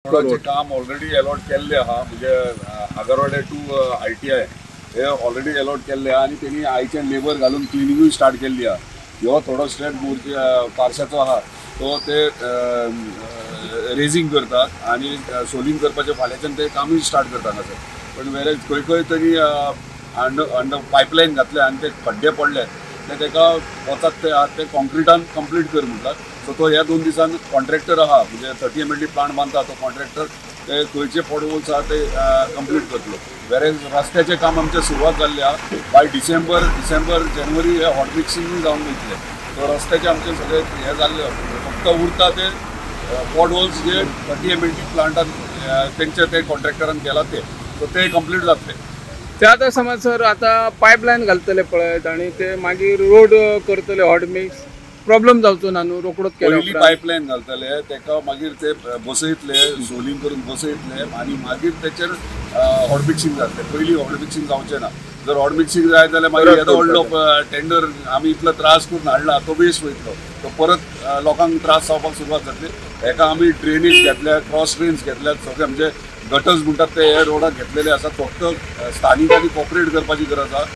रोडाचें काम already allot केल्लें आहा, म्हणजे आगरवाडे टू ITI हे ऑलरेडी अलॉट केल्ले आहा आनी तेणी आयच्यान लेबर घालून क्लिनिंगूय स्टार्ट केल्ली आहा. ह्यो थोडो स्ट्रेच मुर्ती पारशाचो आहा तो ते रेजींग करतात आनी सोलिंग करपाचें फाल्यांच्यान ते कामूय स्टार्ट करता हांगासर. पण वेरेज खंय खंय तरी अंडर अंडर पायपलायन घातले आनी ते खड्डे पडले ते तेका वचात ते आहा ते कॉन्क्रिटान कंप्लीट कर म्हटला. सो तो ह्या 2 दिसान कॉन्ट्रॅक्टर आहा, म्हणजे 30 MLD plant बांदता तो कॉन्ट्रॅक्टर ते खंयचे पॉटहोल्स आहा ते कंप्लीट करतलो. वेरेज रस्त्याचें काम आमचें सुरवात जाल्लें आहा. बाय डिसेंबर डिसेंबर जानेवारी हे हॉट मिक्सिंगूय जावन वयतलें. सो रस्त्याचें आमचें सगळें हें जाल्लें, फक्त उरता ते पॉटहोल्स जे 30 MLD प्लांटान तेंचे ते कॉन्ट्रॅक्टरान केला ते, सो ते कंप्लीट जातले. ते आतां समज सर आतां पायपलायन घालतले पळयत आनी ते मागीर रोड करतले हॉट मिक्स, प्रॉब्लम जावचो ना न्हू रोकडोच केल्या पयली उपरांत? पायपलायन घालतले तेका, मागीर ते बसयतले, सोलिंग करून बसयतले आनी मागीर तेचेर हॉट मिक्सिंग जातलें. पयली हॉट मिक्सिंग जावचें ना. जर हॉट मिक्सिंग जाय जाल्यार मागीर येदो व्हडलो टेंडर आमी इतलो त्रास करून हाडला तो वेस्ट वयतलो, तो परत लोकांक त्रास जावपाक सुरवात जातली. हेका आमी ड्रेनेज घेतल्या, क्रॉस ड्रेन्स घेतल्यात, सगळे म्हणजे गटर्स म्हणटात ते हे रोडाक घेतलेले आसात. फक्त स्थानिकांनी कॉपरेट करपाची गरज आहा.